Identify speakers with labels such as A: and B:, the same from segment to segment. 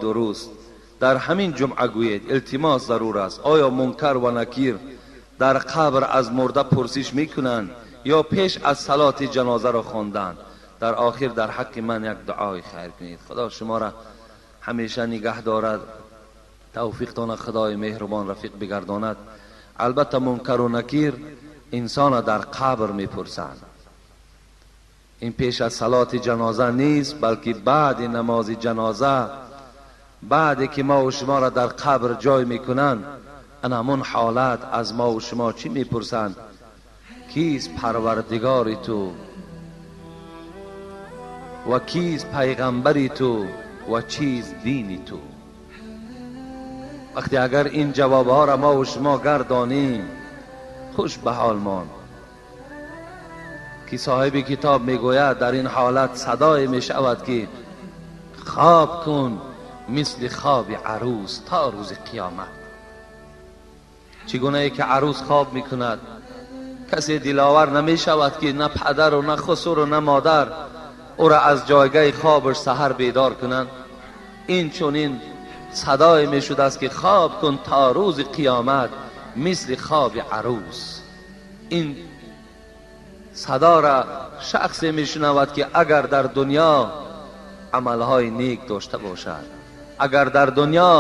A: Дуруст дар ҳамин ҷумъа гӯед, илтимос зарур аст. Оё Мункар ва Накир дар қабр аз мурда пурсиш мекунанд ё пеш аз салоти ҷанозаро хонданд? Дар охир дар ҳаққи ман як дуои хайр кунед. Худо шуморо ҳамеша нигаҳ дорад, тавфиқтона Худои меҳрубон рафиқ бигардонад. Албатта, Мункару Накир инсона дар қабр мепурсанд. Ин пеш аз салоти ҷаноза нест, балки баъди намози ҷаноза, баъде ки мо шуморо дар қабр ҷой мекунанд, ана ҳамон ҳолат аз мо шумо чӣ мепурсанд? Кист парвардигори ту ва кист пайғамбари ту ва чист дини ту? Вақте агар ин ҷавобҳоро мо шумо гардонем, хуш ба ҳолмон, ки соҳиби китоб мегӯяд, дар ин ҳолат садое мешавад, ки хоб кун мисли хоби арӯс то рӯзи қиёмат. Чӣ гунае ки арӯс хоб мекунад, касе диловар намешавад, ки на падару на хусуру на модар ӯро аз ҷойгаҳи хобаш саҳар бедор кунанд. Ин чунин садое мешудааст, ки хоб кун то рӯзи қиёмат мисли хоби арӯс. Ин садоро шахсе мешунавад, ки агар дар дунё амалҳои нек дошта бошад, агар дар дунё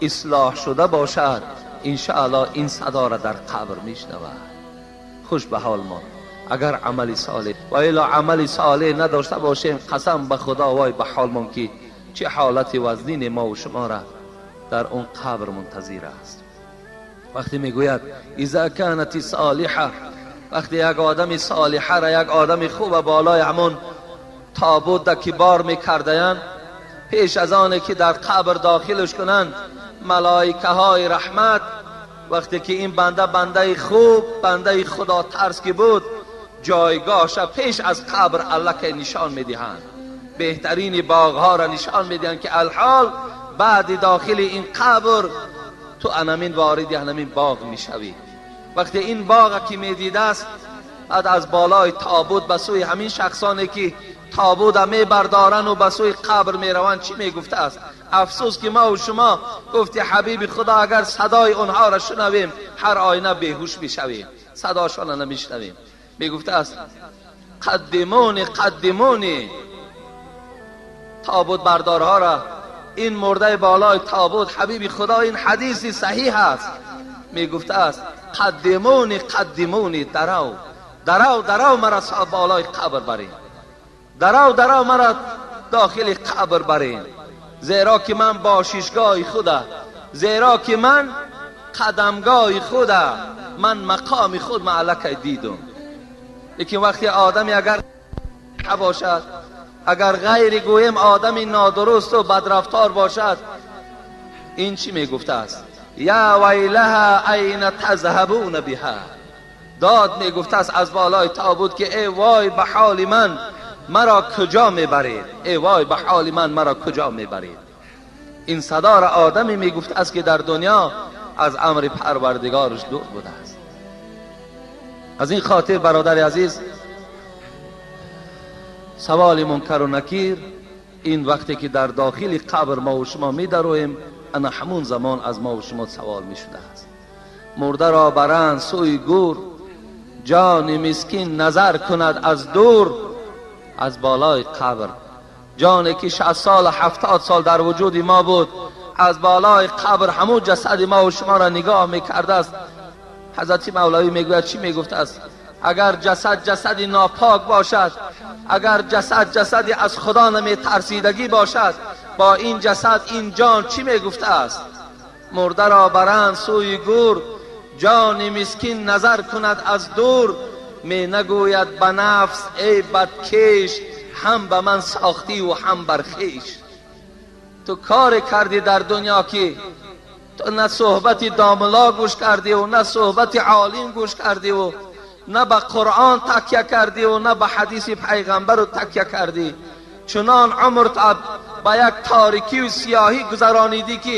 A: ислоҳ шуда бошад, иншааллоҳ ин садоро дар қабр мешунавад. Хуш ба ҳолмон, агар амали солеҳ ва илло амали солеҳ надошта бошем, қасам ба Худо, вой ба ҳолмон, ки чӣ ҳолати вазнине мову шуморо дар он қабр мунтазир аст. Вақте мегӯяд иза канати солиҳа, вақте як одами солиҳара, як одами хуба болои ҳамон тобут ки бор мекардаянд, пеш аз оне ки дар қабр дохилш кунанд, малоикаҳои раҳмат, вақте ки ин банда бандаи хуб, бандаи худотарс ки буд, ҷойгоҳша пеш аз қабр аллакай нишон медиҳанд, беҳтарини боғҳоро нишон медиҳанд, ки алҳол баъди дохили ин қабр ту анамин вориди анамин боғ мешавӣ. Вақте ин боға ки медидааст, баъд аз болои тобут ба сӯи ҳамин шахсоне ки тобута мебардорану ба сӯи қабр мераванд, чӣ мегуфтааст? Афсӯс, ки мо шумо, гуфти ҳабиби Худо, агар садои онҳоро шунавем, ҳар оина беҳуш мешавем, садошонро намешунавем. Мегуфтааст: қаддимуни, қаддимуни, тобут бардорҳоро, ин мурдаи болои тобут. Ҳабиби Худо, ин ҳадиси саҳиҳ аст, мегуфтааст: қаддимуни, қаддимуни, дарав, дарав, дарав, мара болои қабр баред, дарав, дарав, мара дохили қабр баред, зеро ки ман бошишгоҳи худа, зеро ки ман қадамгоҳи худа, ман мақоми худ ма аллакай дидум. Лекин вақте одаме агар бошад, агар ғайри гӯем одами нодурусту бадрафтор бошад, ин чӣ мегуфтааст? Я вайлаҳа айна тазҳабуна биҳа. Дод мегуфтааст аз болои тобут, ки эй вой ба ҳоли ман, маро куҷо мебаред? Эй вой ба ҳоли ман, маро куҷо мебаред? Ин садоро одаме мегуфтааст, ки дар дунё аз амри Парвардигораш дур будааст. Аз ин хотир, бародари азиз, саволи Мункару Накир ин вақте ки дар дохили қабр мо шумо медароем, ана ҳамун замон аз мо шумо савол мешудааст. Мурдаро баранд сӯи гур, ҷони мискин назар кунад аз дур. Аз болои қабр ҷоне ки 60 сол, 70 сол дар вуҷуди мо буд, аз болои қабр ҳамун ҷасади мо шуморо нигоҳ мекардааст. Ҳазрати Мавлавӣ мегӯяд, чӣ мегуфтааст? Агар ҷасад ҷасади нопок бошад, агар ҷасад ҷасади аз Худо наметарсидагӣ бошад, бо ин ҷасад ин ҷон чӣ мегуфтааст? Мурдаро баранд сӯи гур, ҷони мискин назар кунад аз дур, менагӯяд ба нафс: эй бадкеш, ҳам ба ман сохтиву ҳам бар хеш. Ту коре кардӣ дар дунё, ки ту на суҳбати домулло гӯш кардиву на суҳбати олим гӯш кардиву на ба Қуръон такя кардиву на ба ҳадиси пайғамбару такя кардӣ. Чунон умрт ба як торикию сиёҳӣ гузаронидӣ, ки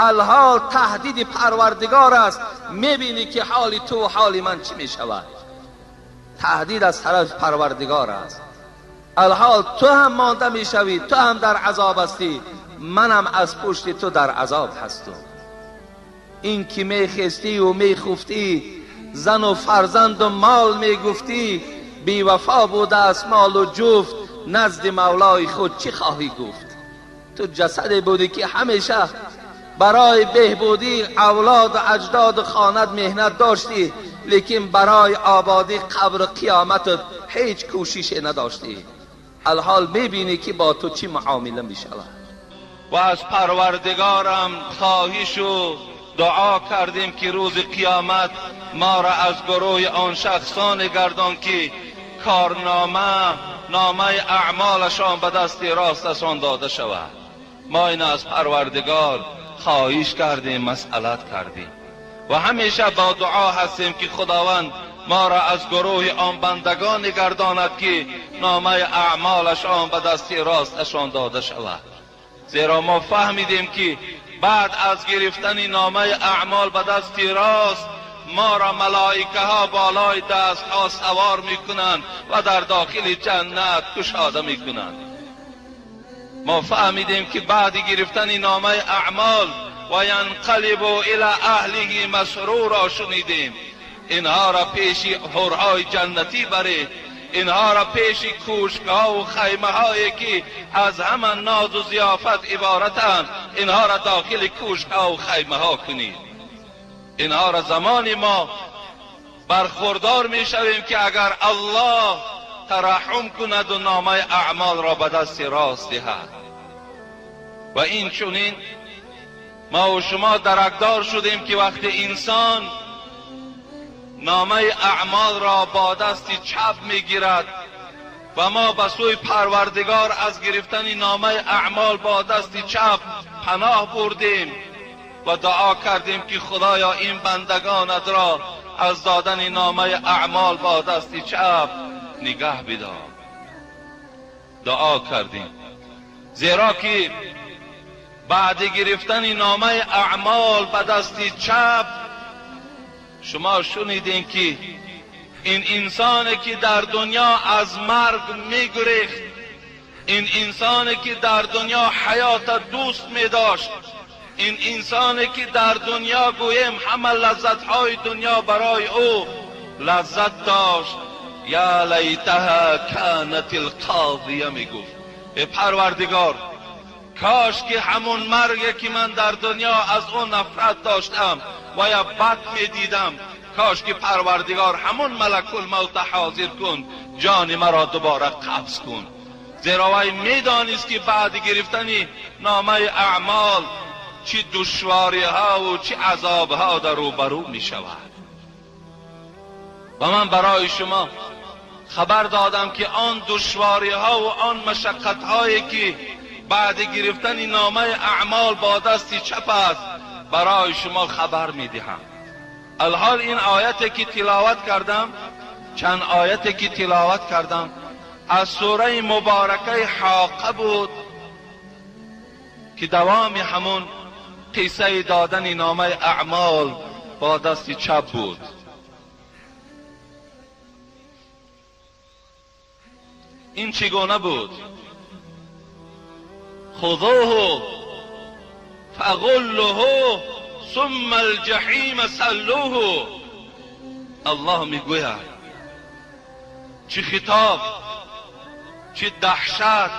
A: алҳол таҳдиди Парвардигор аст. Мебинӣ, ки ҳоли ту ҳоли ман чӣ мешавад. Таҳдид аз тарафи Парвардигор аст. Алҳол ту ҳам монда мешавӣ, ту ҳам дар азоб ҳастӣ. منم از پشت تو در عذاب هستم. این که میخستی و میخفتی، زن و فرزند و مال میگفتی، بی وفا بوده است مال و جفت، نزد مولای خود چی خواهی گفت؟ تو جسد بودی که همیشه برای بهبودی اولاد و اجداد و خانت مهنت داشتی، لیکن برای آبادی قبر و قیامت هیچ کوشش نداشتی. الحال میبینی که با تو چی معامله میشود. و از پروردگارم خواهش و دعا کردیم که روز قیامت ما را از گروه آن شخصان گردان که کارنامه نامه اعمالشان به دست راستشان داده شود. ما این از پروردگار خواهش کردیم، مسئلت کردیم و همیشه با دعا هستیم که خداوند ما را از گروه آن بندگان گرداند که نامه اعمالشان به دست راستشان داده شود. زیرا ما فهمیدیم که بعد از گرفتن نامه اعمال به دست راست، ما را ملائکه ها بالای دست ها سوار میکنند و در داخل جنت کشاده میکنند. ما فهمیدیم که بعد گرفتن نامه اعمال و ینقلب الی اهله مسرورا شنیدیم. اینها را پیش حورهای جنتی برید، اینها را پیش کوشک‌ها و خیمه هایی که از همان ناز و ضیافت عبارتند، اینها را داخل کوشک‌ها و خیمه ها کنید. اینها را زمانی ما برخوردار می شویم که اگر الله ترحم کند و نامه اعمال را به دست راست دهد. و این چنین ما و شما درکدار شدیم که وقتی انسان نامه اعمال را با دست چپ میگیرد و ما به سوی پروردگار از گرفتن نامه اعمال با دست چپ پناه بردیم و دعا کردیم که خدایا این بندگانت را از دادن نامه اعمال با دست چپ نگه بدار. دعا کردیم، زیرا که بعد گرفتن نامه اعمال به دست چپ، شما شنیدین که این انسانی که در دنیا از مرگ میگریخت، این انسانی که در دنیا حیات دوست میداشت، این انسانی که در دنیا گویم همه لذت‌های دنیا برای او لذت داشت، یا لیتها کانت القاضیه میگفت. ای پروردگار، کاش که همون مرگی که من در دنیا از اون نفرت داشتم و یا بد میدیدم، کاش که پروردگار همون ملک الموت حاضر کن، جان مرا دوباره قبض کن. زیرا وی میدانست که بعد گرفتن نامه اعمال چه دشواری ها و چه عذاب ها در روبرو می شود. و من برای شما خبر دادم که آن دشواری ها و آن مشقت هایی که بعد گرفتن نامه اعمال با دست چپ است برای شما خبر می دهم. الحال این آیت که تلاوت کردم، چند آیت که تلاوت کردم از سوره مبارکه حاقه بود که دوام همون قصه دادن نامه اعمال با دست چپ بود. این چگونه بود؟ خذوه فغلوه ثم الجحیم صلوه. الله میگوید چه خطاب، چه دهشت،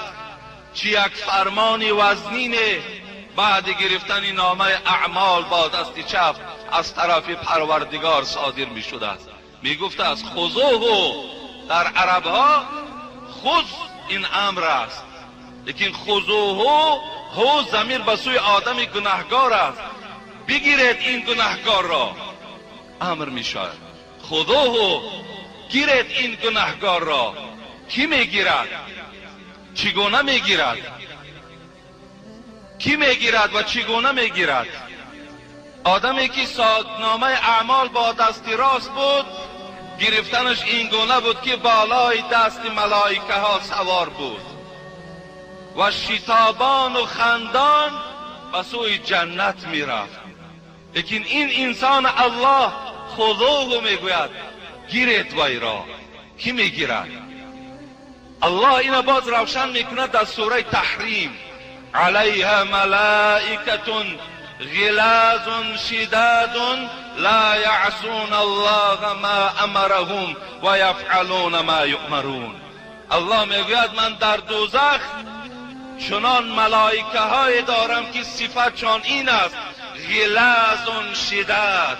A: چه یک فرمان وزنین بعد گرفتن نامه اعمال با دست چپ از طرف پروردگار صادر می شده است. می گفته از خذوه، در عرب ها خذ این امر است، لیکن خذوه هو ضمیر به سوی آدم گناهگار است. بگیرید این گناهگار را، امر می شود. خذوه، گیرید این گناهگار را. کی میگیرد؟ چگونه میگیرد؟ کی میگیرد و چگونه میگیرد؟ آدمی که نامه اعمال با دست راست بود، گرفتنش این گونه بود که بالای دست ملائکه ها سوار بود و شتابان و خندان به سوی جنت میرفت. لیکن این انسان الله خذوه میگوید، گیرید وی را. کی میگیرد؟ الله اینو باز روشن میکند در سوره تحریم. علیها ملائکة غلاظ شداد لا یعصون الله ما امرهم و یفعلون ما یؤمرون. الله میگوید من در دوزخ چنان ملائکه های دارم که صفتشان این است: غلاظ شداد.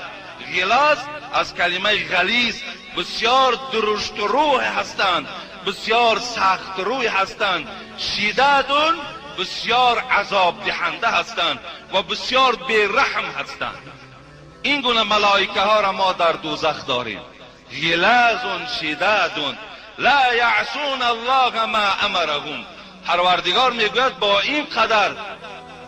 A: غلاظ از کلمه غلیظ، بسیار درشت روح هستند، بسیار سخت روی هستند. شداد بسیار عذاب دهنده هستند و بسیار بیرحم هستند. این گونه ملائکه ها را ما در دوزخ داریم. غلاظ شداد لا یعصون الله ما امرهم. پروردگار میگوید با این قدر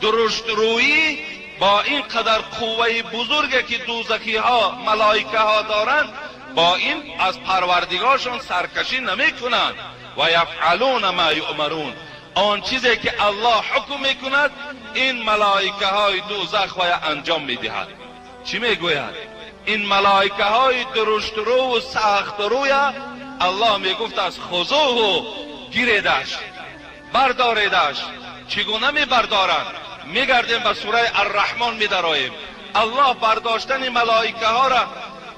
A: درشت رویی، با این قدر قوه بزرگی که دوزخی ها ملائکه ها دارند، با این از پروردگارشان سرکشی نمی کنند. و یفعلون ما یؤمرون. آن چیزی که الله حکم میکند این ملائکه های دوزخ و انجام میدهد. چی میگوید؟ این ملائکه های درشت رو و سخت روی الله میگفت از خذوه، گیریدش، برداریدش. چگونه میبردارند؟ میگردیم به سوره الرحمن میدراییم. الله برداشتن ملائکه ها را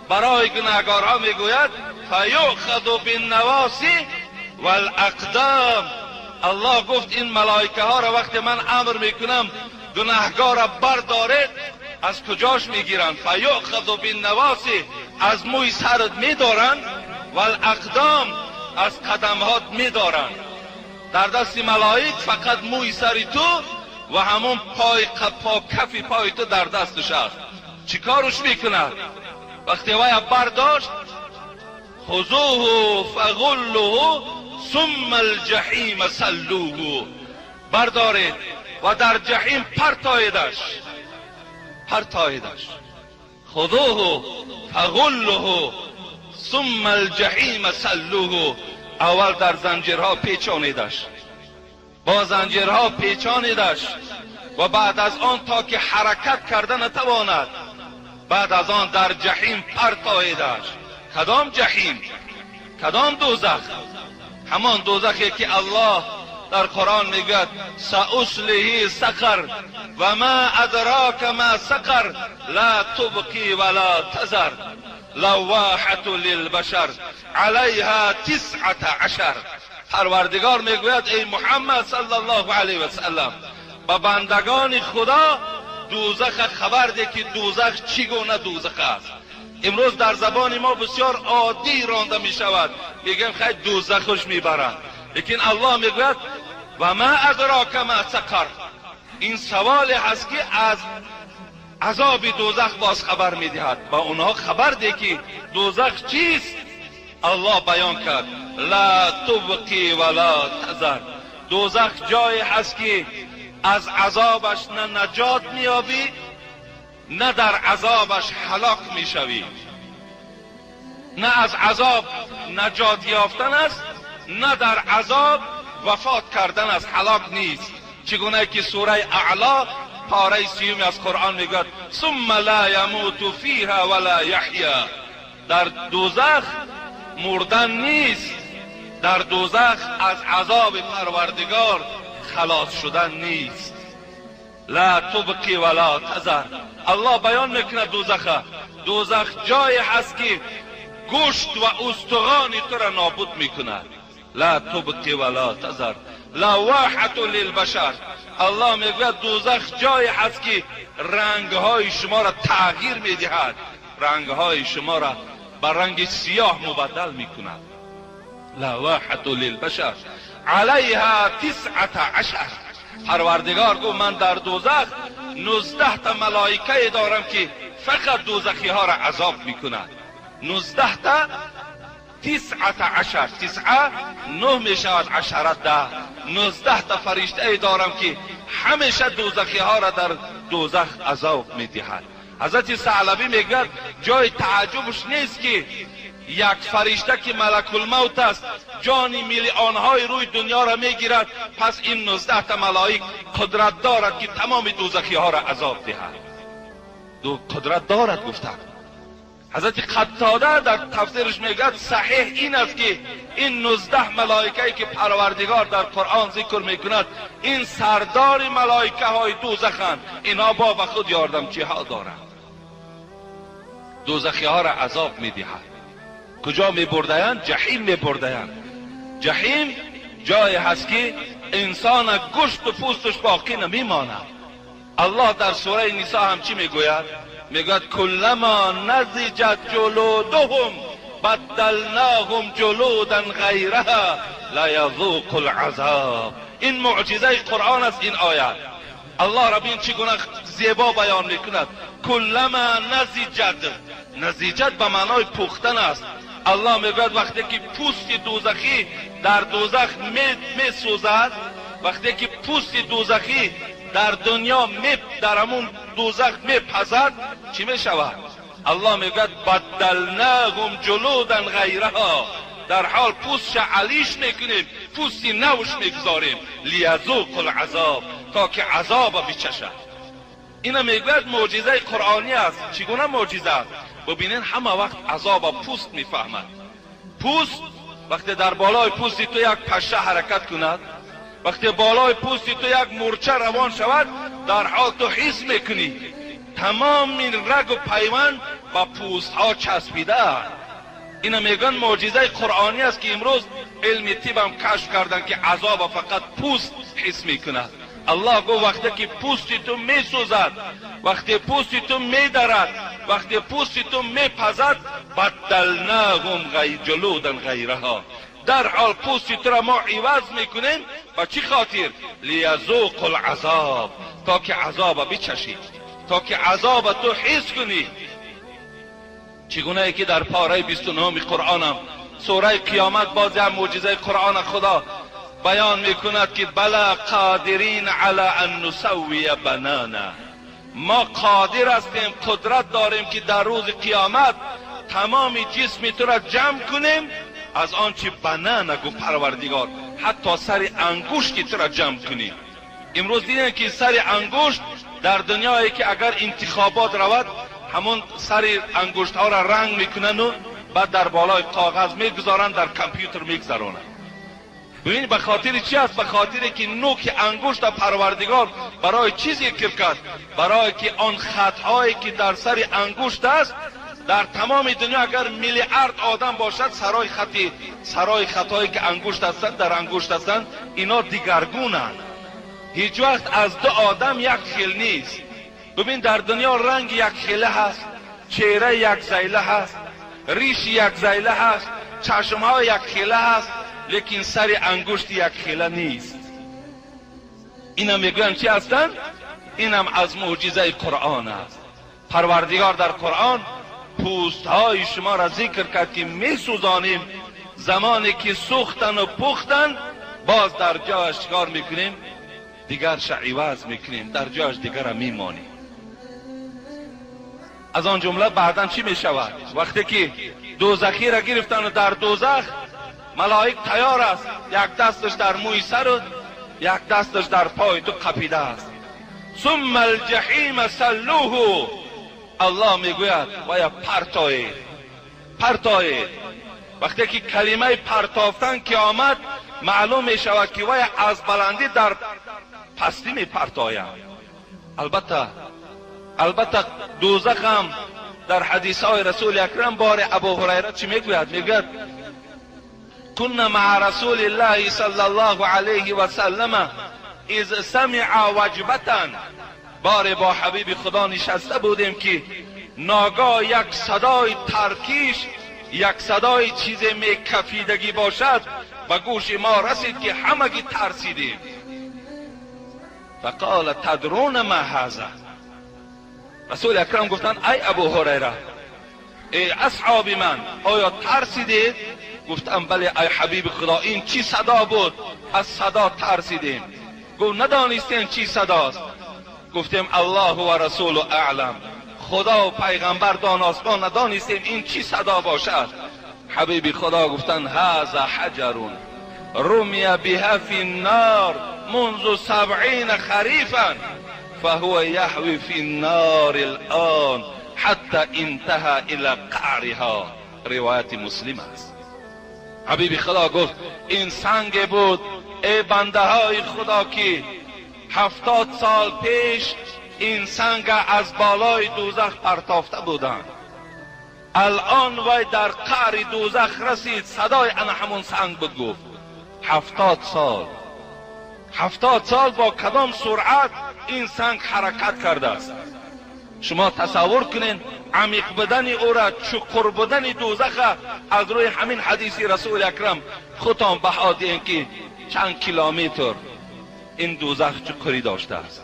A: برای گناهکارها میگوید فیؤخذ بالنواصی والاقدام. الله گفت این ملائکه ها را وقتی من امر میکنم گناهکار را بردارید، از کجاش میگیرند؟ فیؤخذ بالنواصی، از موی سرت میدارند، والاقدام، از قدمهات میدارند. در دست ملائک فقط موی سری تو و همون پای پا کفی پای تو در دستش است. چیکارش میکند؟ وقتی وی برداشت، خذوه فغلوه ثم الجحیم صلوه، بردارید و در جحیم پرتایدش، پرتایدش. خذوه فغلوه ثم الجحیم صلوه. اول در زنجیرها پیچانیدش، با زنجیرها پیچانیدش و بعد از آن تا که حرکت کرده نتواند، بعد از آن در جحیم پرتایدش. کدام جحیم؟ کدام دوزخ؟ همان دوزخی که الله در قرآن میگوید سأصلیه سقر و ما ادراک ما سقر لا تبقی ولا تذر لواحة للبشر علیها 19. پروردگار میگوید ای محمد صلی الله علیه و سلم، به بندگان خدا دوزخ خبر ده که دوزخ چگونه دوزخ است. امروز در زبان ما بسیار عادی رانده می شود، میگیم خیلی دوزخش میبرند، لیکن الله میگوید و ما ادراک ما سقر. این سوالی هست که از عذاب دوزخ باز خبر میدهد. با اونها خبر ده که دوزخ چیست. الله بیان کرد لا تبقی ولا تذر. دوزخ جایی هست که از عذابش نه نجات میابی، نه در عذابش هلاک میشوی. نه از عذاب نجات یافتن است، نه در عذاب وفات کردن است، هلاک نیست. چگونه که سوره اعلا پاره سیوم از قرآن میگوید ثم لا یموت فیها ولا یحیا. در دوزخ مردن نیست، در دوزخ از عذاب پروردگار خلاص شدن نیست. لا تبقی ولا تذر. الله بیان میکنه دوزخ، دوزخ جای هست که گوشت و استخوان تو را نابود میکند. لا تبقی ولا تذر لواحة للبشر. الله میگوید دوزخ جای هست که رنگهای شما را تغییر میدهد، رنگهای شما را به رنگ سیاه مبدل میکند. لواحة للبشر علیها 19. پروردگار گفت من در دوزخ 19 تا ملائکه دارم که فقط دوزخی ها را عذاب میکند. 19 تا 19، 9 9 میشود، 10 10. 19 تا فرشته دارم که همیشه دوزخی ها را در دوزخ عذاب میدهد. حضرت ثعلبی میگوید جای تعجبش نیست که یک فرشته که ملک الموت است جان میلیون‌های روی دنیا را میگیرد، پس این 19 تا ملائک قدرت دارد که تمام دوزخی ها را عذاب دهد. دو قدرت دارد گفتند.
B: ҳазрати Қаттода дар тафсираш мегӯяд саҳеҳ ин аст ки ин 19 малоикае ки Парвардигор дар Қуръон зикр мекунад ин сардори малоикаҳои дӯзаханд. Инҳо бо ба худ ёрдамчиҳо доранд. Дӯзахиҳоро азоб медиҳад. Куҷо мебурдаянд? Ҷаҳим мебурдаянд. Ҷаҳим ҷое ҳаст ки инсона гӯшту пӯсташ боқӣ намемонад. Аллоҳ дар сураи Нисо ҳам чӣ мегӯяд? Мегӯяд куллама назиҷат ҷулудуҳум баддалнаҳум ҷулудан ғайраҳа лаязуқу лазоб. Ин муъҷизаи Қуръон аст. Ин оят Аллоҳ раб ин чӣ гуна зебо баён мекунад. Куллама назиҷат, назиҷат ба маънои пухтан аст. Аллоҳ мегӯяд вақте ки пӯсти дӯзахӣ дар дӯзах месӯзад, вақте ки пӯсти дӯзахӣ дар дунё дар ҳамун дӯзах мепазад, чӣ мешавад? Аллоҳ мегӯяд баддалнаҳум ҷулудан ғайраҳа, дар ҳол пӯстша алиш мекунем, пӯсти навш мегузорем, лиязуқу лазоб, то ки азоба бичашад. Ина мегӯяд муъҷизаи қуръонӣ аст. Чӣ гуна муъҷиза аст? Бубинед, ҳама вақт азоба пӯст мефаҳмад. Пӯст вақте дар болои пӯсти ту як паша ҳаракат кунад, вақте болои пӯсти ту як мӯрча равон шавад, дар ҳол ту ҳис мекунӣ тамоми рагу пайванд ба пӯстҳо часпидаанд. Ина мегӯянд муъҷизаи қуръонӣ аст ки имрӯз илми тибам кашф карданд ки азоба фақат пӯст ҳис мекунад. Аллоҳ гуфт вақте ки пӯсти ту месӯзад, вақте пӯсти ту медарад, вақте пӯсти ту мепазад, баддалнаҳум ҷулудан ғайраҳа, дар ҳол пӯсти туро мо иваз мекунем. Ба чӣ хотир? Лиязуқу лазоб, то ки азоба бичашӣ, то ки азоба ту ҳис кунӣ. Чӣ гунае ки дар пораи 29 Қуръонам сураи Қиёмат боз як муъҷизаи Қуръона Худо баён мекунад ки бала қодирин ала ан нусаввия банана, мо қодир ҳастем, қудрат дорем ки дар рӯзи қиёмат тамоми ҷисми туро ҷамъ кунем аз он чи банана гуфт Парвардигор, ҳатто сари ангушти туро ҷамъ кунем. Имрӯз дидем ки сари ангушт дар дунёе ки агар интихобот равад, ҳамон сари ангуштҳоро ранг мекунанду баъд дар болои коғаз мегузоранд, дар компютер мегузаронанд. Бибин, ба хотири чи аст? Ба хотире ки нӯки ангушта Парвардигор барои чӣ зикр кард? Барое ки он хатҳое ки дар сари ангушт аст, дар тамоми дунё агар миллиард одам бошад, сарои хатҳое ки ангушт ҳастанд, дар ангушт ҳастанд, ино дигаргунанд. Ҳеҷ вақт аз ду одам як хел нест. Бибин, дар дунё ранг як хела ҳаст, чеҳра як зайла ҳаст, риши як зайла ҳаст, чашмҳо як хела ҳаст, лекин сари ангушт як хела нест. Инам мегӯянд чӣ ҳастанд? Инам аз муъҷизаи Қуръон аст. Парвардигор дар Қуръон пӯстҳои шуморо зикр кард ки месӯзонем, замоне ки сӯхтану пухтан, боз дар ҷояш чикор мекунем? Дигарша иваз мекунем, дар ҷояш дигара мемонем. Аз он ҷумла баъдан чӣ мешавад? Вақте ки дӯзахиро гирифтану дар дӯзах малоик тайёр аст, як дасташ дар мӯи сару як дасташ дар пои ту қапида аст. Сумма алҷаҳима саллуҳу, Аллоҳ мегӯяд вая партоед, партоед. Вақте ки калимаи партофтан ки омад, маълум мешавад ки вая аз баландӣ дар пастӣ мепартоянд. Албатта дӯзах ҳам дар ҳадисҳои Расули Акрам бори Абу Ҳурайра чӣ мегӯяд? Мегӯяд кунна маа расулиллаҳи саллаллоҳу алайҳи васаллама из самиа ваҷбатан, боре бо ҳабиби Худо нишаста будем ки ногоҳ як садои таркиш, як садои чизе мекафидагӣ бошад ба гӯши мо расид ки ҳамагӣ тарсидем. Фақола тадруна ма ҳаза, Расули Акрам гуфтанд ай Абу Ҳурайра, эй асҳоби ман, оё тарсидед? Гуфтам бале ай ҳабиби Худо, ин чӣ садо буд? Аз садо тарсидем. Гуфт надонистем чӣ садост? Гуфтем Аллоҳу ва расулу аълам, Худо ва пайғамбар доност, мо надонистем ин чӣ садо бошад. Ҳабиби Худо гуфтанд ҳаза ҳаҷарун румия биҳа фи ннор منذ 70 خریفا فهو یهوی فی النار الان حتی انتهى الى قعرها. روایت مسلم است. حبیب خدا گفت این سنگ بود ای بنده های خدا که 70 سال پیش این سنگ از بالای دوزخ پرتافته بودند. الان وی در قعر دوزخ رسید، صدای انا همون سنگ بود. گفت 70 سال، 70 سال با کدام سرعت این سنگ حرکت کرده است؟ شما تصور کنین عمیق بودن او را، چقر بودن دوزخ از روی همین حدیث رسول اکرم خودتان بها دهین که چند کیلومتر این دوزخ چقری داشته است.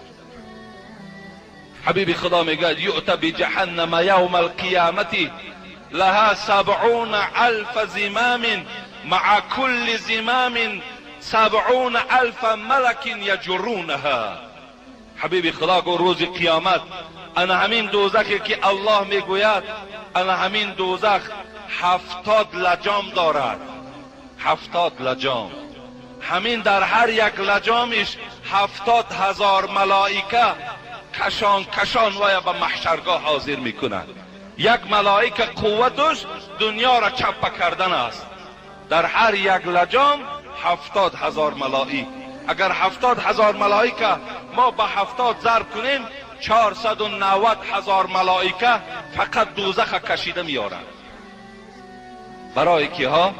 B: حبیب خدا میگه یؤت بجهنم یوم القیامت لها 70,000 زمام مع کل زمام 70,000 ملک یجرونها. حبیب خدا گفت روز قیامت انا همین دوزخی که الله میگوید انا همین دوزخ 70 لجام دارد. 70 لجام، همین در هر یک لجامش 70,000 ملائکه کشان کشان ویا به محشرگاه حاضر میکنند. یک ملائکه قوتش دنیا را چپه کردن است. در هر یک لجام 70,000 ملائک. اگر 70,000 ملائکه ما به 70 ضرب کنیم 490,000 ملائکه فقط دوزخ کشیده میارند. برای کیها؟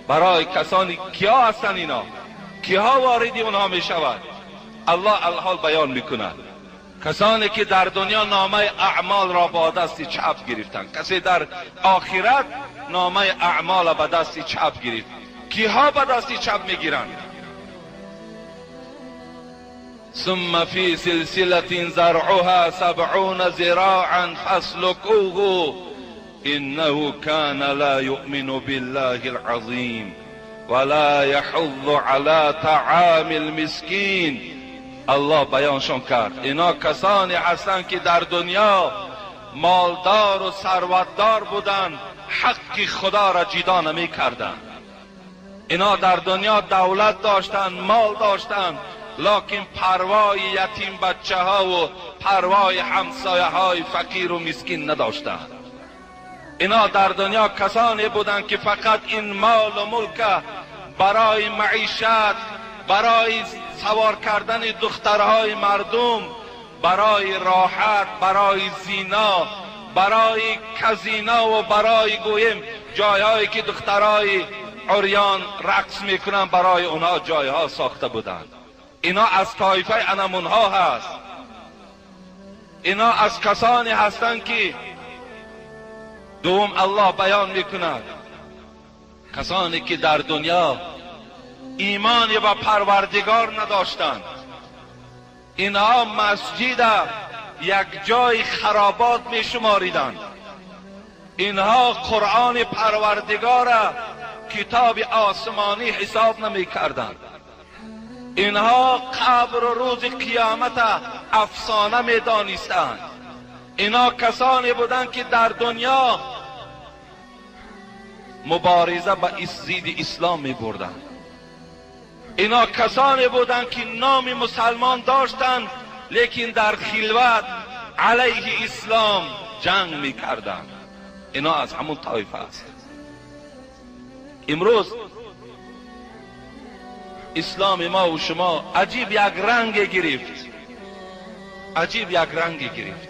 B: برای کسانی کیا هستند اینا؟ کیها وارد اونها میشود؟ الله الحال بیان میکند. کسانی که در دنیا نامه اعمال را با دست چپ گرفتند، کسی در آخرت نامه اعمال به دست چپ گرفت. کیها به دست چپ میگیرند؟ ثم فی سلسلة زرعها 70 ذراعا فاسلكوه انه كان لا يؤمن بالله العظیم ولا يحض على طعام المسکین. الله بیانشان کرد اینا کسانی هستند که در دنیا مالدار و ثروتدار بودند، حق خدا را جدا نمی کردند. اینا در دنیا دولت داشتند، مال داشتند، لکن پروای یتیم بچه ها و پروای همسایه های فقیر و مسکین نداشتند. اینا در دنیا کسانی بودند که فقط این مال و ملک برای معیشت، برای سوار کردن دخترهای مردم، برای راحت، برای زینا، برای کزینا و برای گویم جایهایی که دخترهای عریان رقص میکنن برای اونها جایها ساخته بودند. اینا از طایفه انمونها هست. اینا از کسانی هستند که دوم الله بیان میکند کسانی که در دنیا ایمان به پروردگار نداشتند، اینها مسجد یک جای خرابات می شماریدند. اینها قرآن پروردگار کتاب آسمانی حساب نمی کردند. اینها قبر و روز قیامت افسانه می دانستند. اینها کسانی بودند که در دنیا مبارزه به ضد اسلام می بردند. اینا کسانی بودند که نام مسلمان داشتند لیکن در خلوت علیه اسلام جنگ میکردند. اینا از همون طایفه است. امروز اسلام ما و شما عجیب یک رنگ گرفت، عجیب یک رنگ گرفت.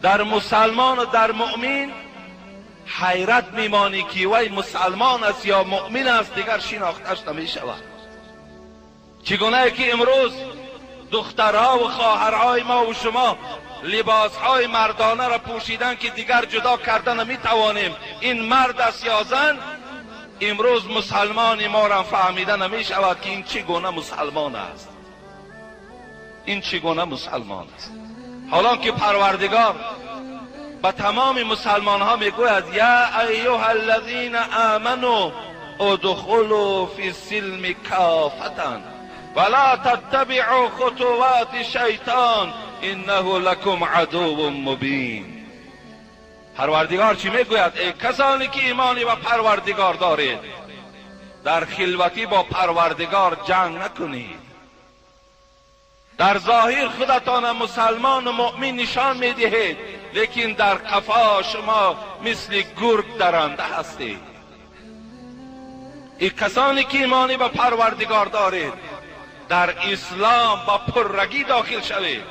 B: در مسلمان و در مؤمن حیرت میمانی که وی مسلمان است یا مؤمن است، دیگر شناختش نمیشود. چگونه که امروز دخترها و خواهرهای ما و شما لباسهای مردانه را پوشیدن که دیگر جدا کردن نمیتوانیم این مرد است یا زن، امروز مسلمان ما را فهمیده نمیشود که این چگونه مسلمان است، این چگونه مسلمان است. حالا که پروردگار به تمام مسلمان ها میگوید یا ایها الذین آمنوا ادخلوا فی السلم کافة ولا تتبعوا خطوات الشیطان انه لکم عدو مبین. پروردگار چی میگوید؟ ای کسانی که ایمانی و پروردگار دارید، در خلوتی با پروردگار جنگ نکنید. Дар зоҳир худатон мусалмон ва муъмин нишон медиҳед, лекин дар қафо шумо мисли гург даранда ҳастед. Эй касоне ки имони ба Парвардигор доред, дар ислом ба пуррагӣ дохил шавед.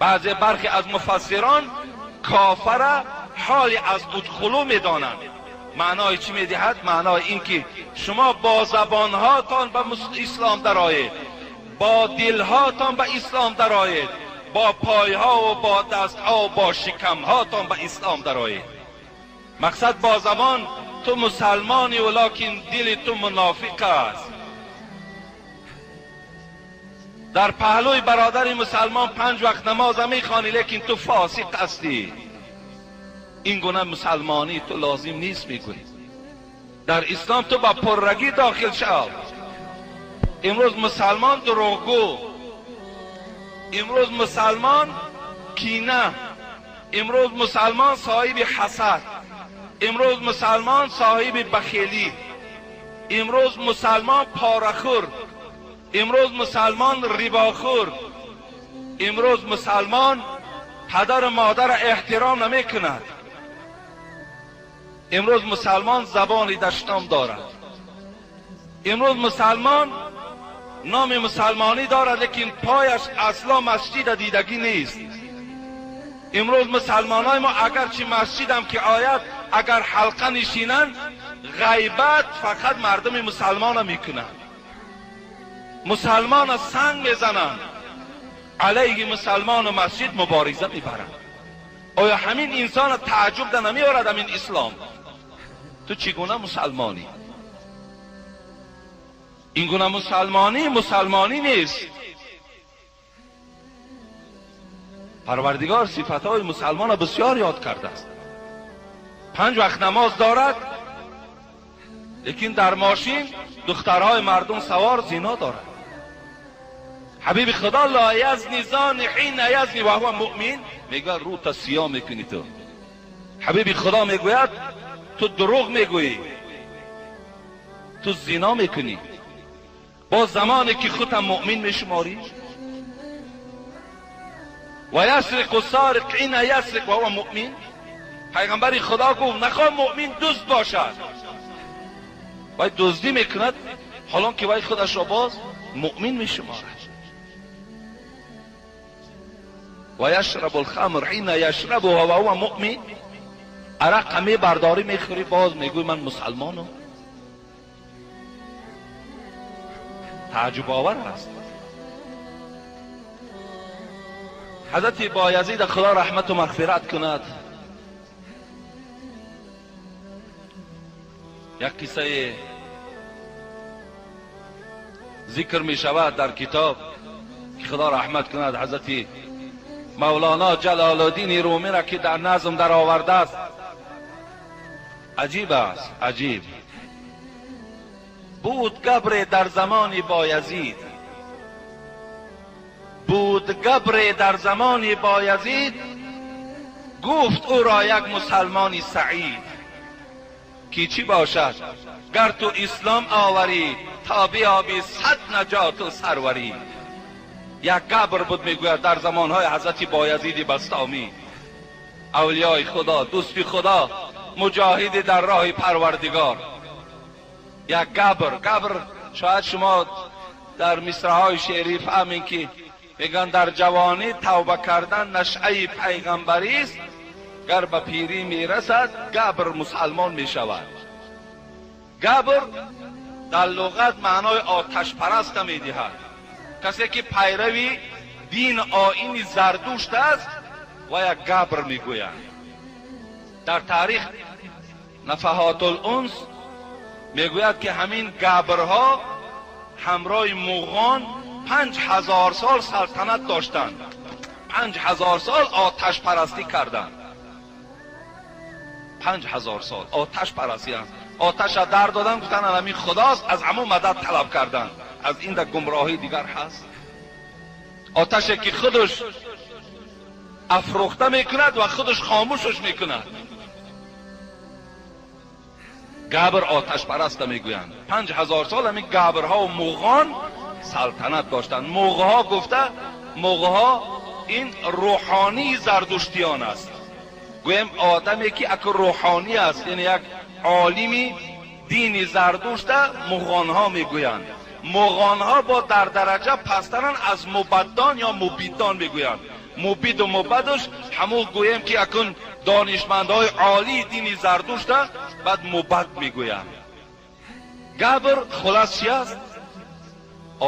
B: Баъзе бархе аз муфассирон кофара ҳоли аз удхулу медонанд. Маънои чӣ медиҳад? Маънои ин ки шумо бо забонҳотон ба ислом дароед, бо дилҳотон ба ислом дароед, бо пойҳо ва бо дастҳо ва бо шикамҳотон ба ислом дароед. Мақсад бо забон ту мусалмонӣ, валокин дили ту мунофиқ аст. Дар паҳлӯи бародари мусалмон 5 вақт намоз мехонӣ, лекин ту фосиқ ҳастӣ. Ин гуна мусалмонӣ ту лозим нест, мегӯӣ. Дар ислом ту ба пуррагӣ дохил шав. Имрӯз мусалмон дурӯғгӯ, имрӯз мусалмон кина, имрӯз мусалмон соҳиби ҳасад, имрӯз мусалмон соҳиби бахелӣ, имрӯз мусалмон порахӯр, имрӯз мусалмон рибохӯр, имрӯз мусалмон падару модарро эҳтиром намекунад, имрӯз мусалмон забони даштом дорад, имрӯз мусалмон номи мусалмонӣ дорад, лекин пояш асло масҷида дидагӣ нест. Имрӯз мусалмонҳои мо агарчи масҷидам ки ояд, агар ҳалқа нишинанд, ғайбат фақат мардуми мусалмона мекунанд. Мусалмона санг мезананд, алайҳи мусалмону масҷид мубориза мебаранд. Оё ҳамин инсона тааҷҷуб да намеорад ҳамин ислом? Ту чӣ гуна мусалмонӣ? Ин гуна мусалмонӣ мусалмонӣ нест. Парвардигор сифатҳои мусалмонро бисёр ёд кардааст. 5 вақт намоз дорад, лекин дар мошин духтарҳои мардум савор зино дорад. Ҳабиби Худо ла язни зани ҳина язни ва ҳува муъмин мегӯяд, рӯта сиёҳ мекунӣ ту. Ҳабиби Худо мегӯяд, ту дурӯғ мегӯӣ, ту зино мекунӣ, боз замоне ки худам муъмин мешуморӣ. Ва ясриқу сариқ ҳина ясриқ ва ҳува муъмин. Пайғамбари Худо гуфт, нахоҳ муъмин дузд бошад. Вай дуздӣ мекунад, ҳолон ки вай худашро боз муъмин мешуморад. Ва яшрабу лхамр ҳина яшрабуҳа ва ҳува муъмин. Арақа мебардорӣ, мехӯрӣ, боз мегӯӣ ман мусалмонам. Тааҷҷубовар аст. Ҳазрати Боязид Худо раҳмату мағфират кунад, як қиссае зикр мешавад дар китоб ки Худо раҳмат кунад ҳазрати Мавлоно Ҷалолуддини Румиро ки дар назм даровардааст. Аҷиб аст, аҷиб. Буд габре дар замони Боязид, буд габре дар замони Боязид, гуфт ӯро як мусалмони саид, ки чӣ бошад гар ту ислом оварӣ, то биёбӣ 100 наҷоту сарварӣ. Як габр буд, мегӯяд, дар замонҳои ҳазрати Боязиди Бастомӣ, авлиёи Худо, дӯсти Худо, муҷоҳиди дар роҳи Парвардигор. Як габр, габр шояд шумо дар мисраҳои шеърӣ фаҳмем ки мегӯянд дар ҷавонӣ тавба кардан нашъаи пайғамбарист, гар ба пирӣ мерасад габр мусалмон мешавад. Габр дар луғат маънои оташпараста медиҳад. Касе ки пайрави дин оини Зардушт аст ва як габр мегӯянд. Дар таърих Нафаҳотул-унс мегӯяд ки ҳамин габрҳо ҳамроҳи муғон 5000 сол салтанат доштанд, 5000 сол оташпарастӣ карданд. 5000 сол оташпарастӣ. Оташа дар доданд, гуфтанд ҳамин худост, аз ҳамон мадад талаб карданд. Аз ин да гумроҳӣ дигар ҳаст. Оташе ки худаш афрӯхта мекунад ва худаш хомӯшаш мекунад. Габр оташпараста мегӯянд. 5000 сол ҳамин габрҳо ва муғон Салтанат доштанд. Муғҳо гуфта, муғҳо ин рӯҳонии зардуштиён аст. Гӯем одаме ки аку рӯҳонӣ аст, яъне як олими дини зардушта муғонҳо мегӯянд. Муғонҳо бо дар дараҷа пасттаранд аз мубаддон ё мубиддон мегӯянд. Мубиду мубадуш ҳамун гӯем ки акун донишмандҳои олии дини зардушта баъд мубад мегӯянд. Габр хулас чи аст?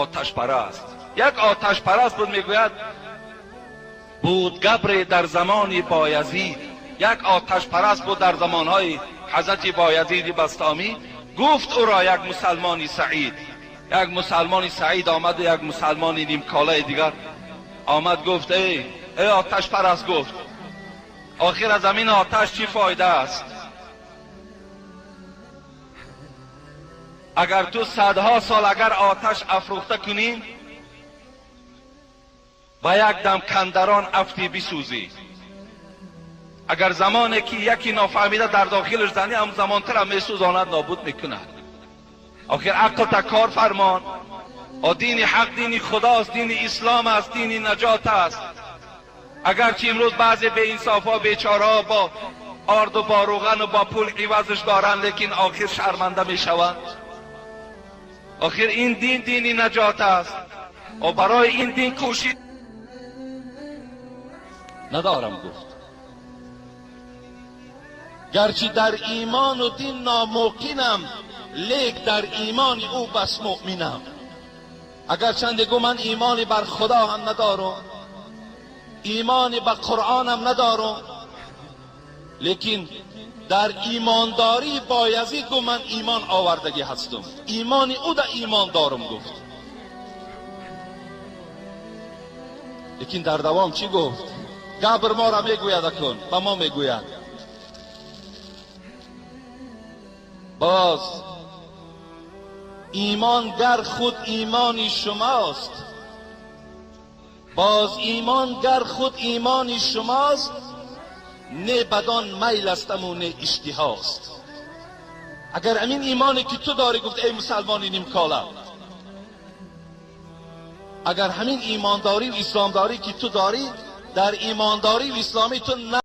B: Оташпараст. Як оташпараст буд, мегӯяд буд габре дар замони Боязид. Як оташпараст буд дар замонҳои ҳазрати Боязиди Бастомӣ. Гуфт ӯро як мусалмони саид. Як мусалмони саид омад ва як мусалмони нимколаи дигар омад, гуфт эй оташпараст, гуфт охир аз ҳамин оташ чӣ фоида аст? Агар ту садҳо сол агар оташ афрӯхта кунӣ, ба як дам кандарон афтӣ бисӯзӣ. Агар замоне ки яке нофаҳмида дар дохилаш занӣ, ҳам замонтарам месӯзонад, нобуд мекунад. Охир ақл та кор фармон. Дини ҳақ дини худост, дини ислом аст, дини наҷот аст. Агарчи имрӯз баъзе беинсофҳо, бечораҳо бо орду бо рӯғану бо пул ивазш доранд, лекин охир шарманда мешаванд. Охир ин дин дини наҷот аст. Барои ин дин кӯшид надорам, гуфт. Гарчи дар имону дин номуқинам, лек дар имони ӯ бас муъминам. Агарчанде гӯ ман имони бар худо ҳам надорам, имони ба қуръонам надорам, лекин дар имондорӣ Боязид гӯ ман имон овардагӣ ҳастам, имони ӯ да имон дорам, гуфт. Лекин дар давом чӣ гуфт? Габр моро мегӯяд, акун ба мо мегӯяд. Боз имон гар худ имони шумост, боз имон гар худ имони шумост, не бадон майл астаму не иштиҳост. Агар ҳамин имоне ки ту дорӣ, гуфт эй мусалмони нимкола, агар ҳамин имондорӣ исломдорӣ ки ту дорӣ, дар имондорӣ исломӣ ту на